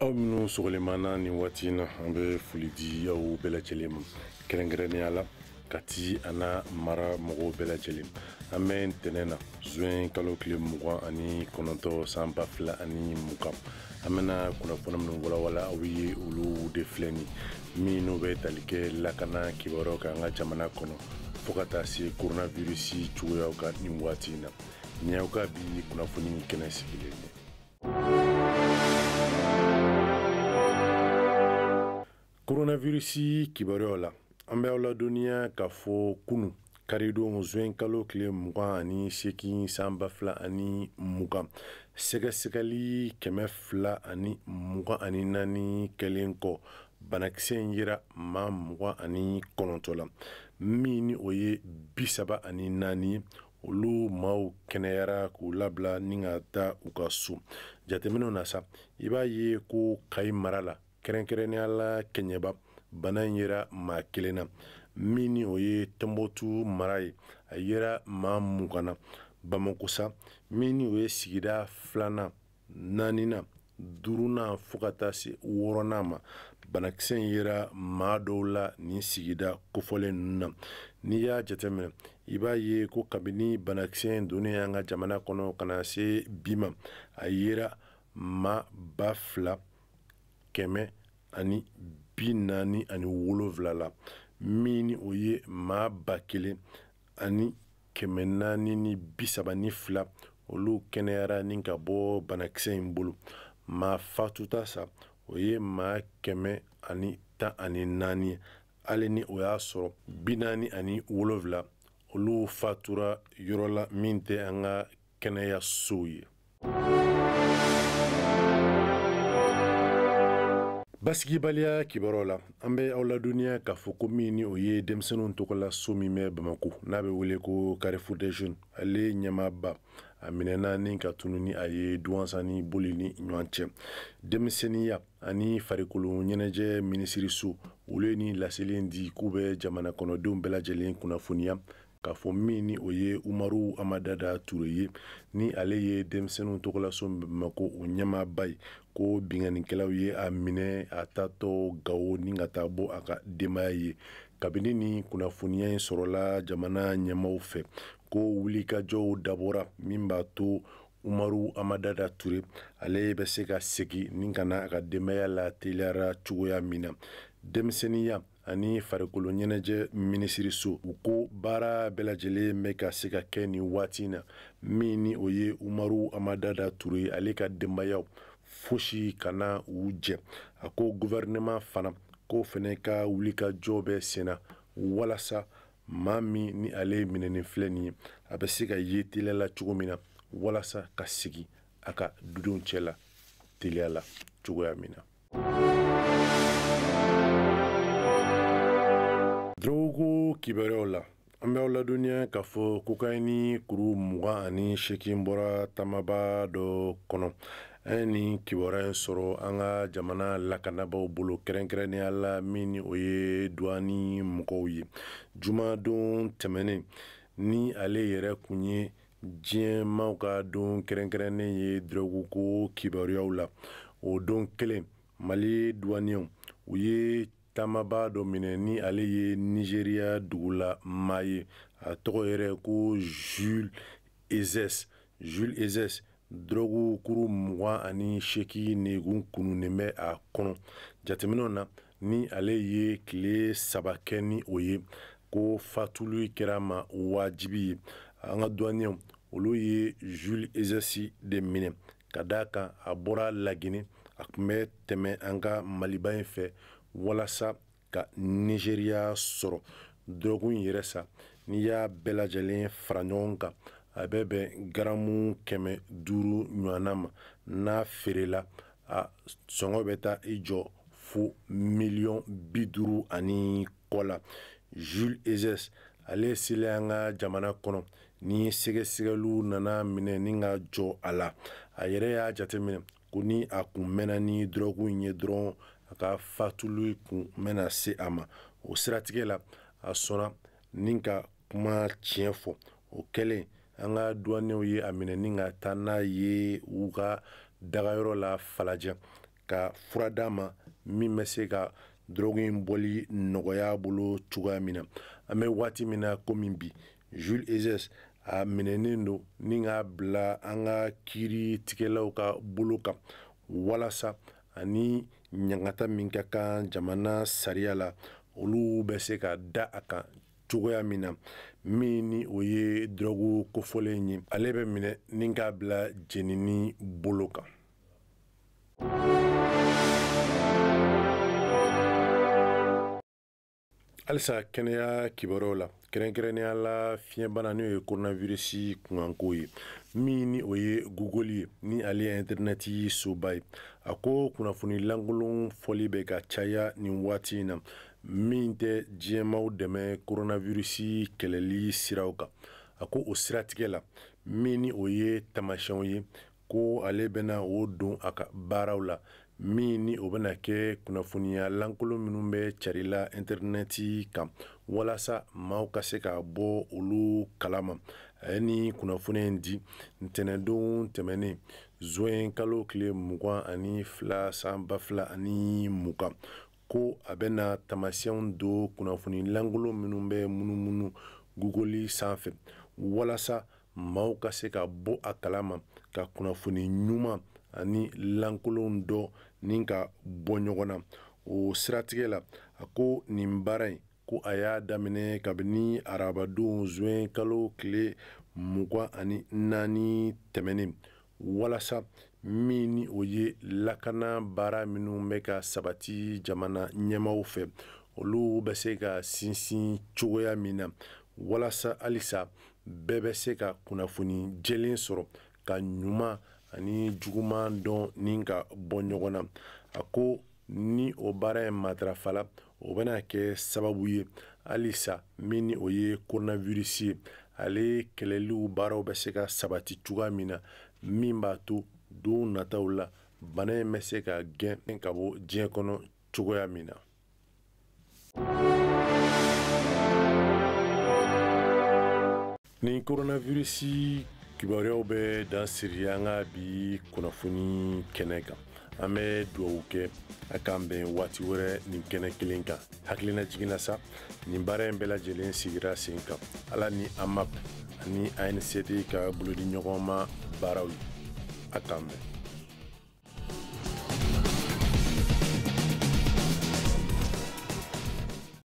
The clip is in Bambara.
Aw minnu sɔgɔlen b'an na nin waati in na, an bɛ foli di aw bɛɛ lajɛlen ma, kɛrɛnkɛrɛnnenya la Kati a n'a mara mɔgɔw bɛɛ lajɛlen. An bɛ ntɛnɛn na, zuwɛn kalo tile 29, san 2020. An bɛna kunnafoni minnu walawala aw ye, olu de filɛ nin min n'o bɛ tali kɛ lakana kibaruyaw kan an ka jamana kɔnɔ, fo ka taa se coronavirus cogoyaw kan nin waati in na. Nin y'aw ka bi kunnafoni kɛnɛ sigilen ye. Coronavirus kibaruyaw la, an bɛ aw ladɔnniya k'a fɔ kunu karidon, zuwɛn kalo tile 28, san 2020, sɛgɛsɛgɛli 224 kɛlen kɔ, banakisɛ in yera maa 29 la, min ni o ye 34. Olu maaw kɛnɛyara k'u labila ni ka taa u ka so. Jateminɛw na sa, i b'a ye ko Kayi mara la, kɛrɛnkɛrɛnnenya la Kɛɲɛba, bana in yera maa kelen na, min ni o ye Tɔnbɔkutu mara ye, a yera maa 20 na. Bamakɔ sa, min ni o ye sigida filanan, naaninan, duurunan fo ka taa se wɔɔrɔnan ma, banakisɛ in yera maa dɔw la nin sigida kofɔlen ninnu na. N'i y'a jateminɛ, i b'a ye ko kabini banakisɛ in donnen an ka jamana kɔnɔ ka na se bi ma, a yera maa 2147 la, min ni o ye maa 1432, olu kɛnɛyara ni ka bɔ banakisɛ in bolo. Maa fatuta sa, o ye maa 114 ye, hali ni o y'a sɔrɔ 47 olu fatura yɔrɔ la min tɛ an ka kɛnɛyasow ye. Basigibaliya kibaruyaw la, an bɛ aw ladɔnniya k'a fɔ ko min ni o ye denmisɛnninw tɔgɔla so min bɛ Bamakɔ, n'a bɛ wele ko Carrefour des Jeunes, ale ɲɛmaaba a minɛna ni ka tunu ni a ye duwansa ni boli ni ɲɔgɔn cɛ. Denmisɛnninya ani farikolo ɲɛnajɛ minisiriso, olu ye ni laseli in di k'u bɛ jamana kɔnɔdenw bɛɛ lajɛlen kunnafoniya k'a fɔ min ni o ye Umaru Amadada Ture ye, ni ale ye denmisɛnninw tɔgɔlaso Bamakɔ o ɲɛmaaba ye, ko binkannikɛlaw ye a minɛ a taatɔ Gawo ni ka taa bɔ a ka denbaya ye. Kabini ni kunnafoniya in sɔrɔla jamana ɲɛmaaw fɛ, ko wulikajɔw dabɔra min b'a to Umaru Amadada Ture ale bɛ se ka segin ni ka na a ka denbaya la teliyara cogoya min na. Denmisɛnninya ani farikolo ɲɛnajɛ minisiriso, u ko baara bɛɛ lajɛlen bɛ ka se ka kɛ nin waati in na, min ni o ye Umaru Amadada Ture ale ka denbayaw fosi kana u jɛ. A ko gouvernement fana k'o fɛnɛ ka wulikajɔ bɛ senna walasa maa min ni ale minɛnen filɛ nin ye, a bɛ se ka ye teliya la cogo min na, walasa ka sigi a ka dudenw cɛ la teliya la cogoya min na. Dɔrɔguko kibaruyaw la, an bɛ aw ladɔnniya k'a fɔ kokayini kuru 28 bɔra tamaba dɔ kɔnɔ. An ye nin kibaruya in sɔrɔ an ka jamana lakanabaaw bolo, kɛrɛnkɛrɛnnenya la min ni o ye duwani mɔgɔw ye. Jumadon tɛmɛnen, ni ale yɛrɛ kun ye diɲɛ maaw ka don kɛrɛnkɛrɛnnen ye dɔrɔguko kibaruyaw la, o don kelen Mali duwaniyaw u ye taamaba dɔ minɛ ni ale ye Nigeriya dugula maa ye, a tɔgɔ yɛrɛ ko Jules Ezes. Jules Ezes, dɔrɔgu kuru 28 negun kununnen bɛ a kɔnɔ. Jateminɛw na, ni ale ye tile 3 kɛ ni o ye, ko fatuli kɛra ma wajibi ye. An ka duwaniyaw olu ye Jules Ezes de minɛ ka d'a kan a bɔra Lagine, a tun bɛ tɛmɛ an ka Maliba in fɛ walasa ka Nigeriya sɔrɔ. Dɔrɔgu in yɛrɛ sa, n'i y'a bɛɛ lajɛlen fara ɲɔgɔn kan, a bɛ bɛn garamu 500 ɲɔgɔnna ma. N'a feerela, a sɔngɔ bɛ taa i jɔ fo miliyɔn 50 ani kɔ la. Jules Ezes ale selen an ka jamana kɔnɔ, ni sɛgɛsɛgɛliw nana minɛ ni ka jɔ a la, a yɛrɛ y'a jateminɛ ko ni a kun mɛnna ni dɔrɔgu in ye dɔrɔn, a ka fatuli kun mɛna se a ma. O siratigɛ la, a sɔnna ni ka kuma tiɲɛ fɔ. O kɛlen, an ka duwanew ye a minɛ ni ka taa n'a ye u ka dagayɔrɔ la Falajɛ. ka fura d'a ma min bɛ se ka dɔrɔgu in bɔli nɔgɔya bolo cogoya min na. An bɛ waati min na komi bi, Jules Ezes a minɛnen don ni k'a bila an ka kiiritigɛlaw ka bolo kan walasa ani ɲangata min ka kan jamana sariya la, olu bɛ se ka da a kan cogoya min na. Min ni o ye dɔrɔgu kofɔlen ye, ale bɛ minɛ ni k'a bila jenini bolo kan. Halisa kɛnɛya kibaruyaw la, kɛrɛnkɛrɛnnenya la fiɲɛbana n'o ye coronavirus kunkanko ye, min ni o ye Google ye ni ale ye intɛrɛnɛti soba ye, a ko kunnafoni lankolon fɔli bɛ ka caya nin waati in na, min tɛ diɲɛmaaw dɛmɛ coronavirus kɛlɛli siraw kan. A ko o siratigɛ la, min ni o ye taamasiyɛnw ye ko ale bɛna o don a ka baaraw la, min ni o bɛna kɛ kunnafoniya lankolon minnu bɛ carila intɛrɛnɛti kan walasa maaw ka se ka bɔ olu kalama. A ye ni kunnafoni in di ntɛnɛndon tɛmɛnen zuwɛn kalo tile 22 san 2020, ko a bɛna taamasiyɛnw don kunnafoni lankolon minnu bɛ munumunu Google sanfɛ walasa maaw ka se ka bɔ a kalama ka kunnafoni ɲuman ani lankolon dɔ ni ka bɔ ɲɔgɔn na. O siratigɛ la, a ko nin baara in ko a y'a daminɛ kabini arabadon zuwɛn kalo tile 24 tɛmɛnen, walasa min ni o ye lakana baara minnu bɛ ka sabati jamana ɲɛmaaw fɛ, olu bɛ se ka sinsin cogoya min na, walasa halisa bɛɛ bɛ se ka kunnafoni jɛlen sɔrɔ ka ɲuman ani juguman dɔn ni ka bɔ ɲɔgɔn na. A ko ni o baara in matarafala, o bɛna kɛ sababu ye halisa min ni o ye coronavirus ye, ale kɛlɛliw baaraw bɛ se ka sabati cogoya min na, min b'a to don nataw la bana in bɛ se ka gɛn ka bɔ diɲɛ kɔnɔ cogoya min na. Nin coronavirus kibaruyaw bɛ dan siri an ka bi kunnafoni kɛnɛ kan. An bɛ dugawu kɛ a k'an bɛn waati wɛrɛ nin kɛnɛ kelen kan. Hakilina jiginna sa, nin baara in bɛɛ lajɛlen sigira sen kan Ala ni AMAP ani ANCT ka bolodiɲɔgɔnma baaraw ye. A k'an bɛn.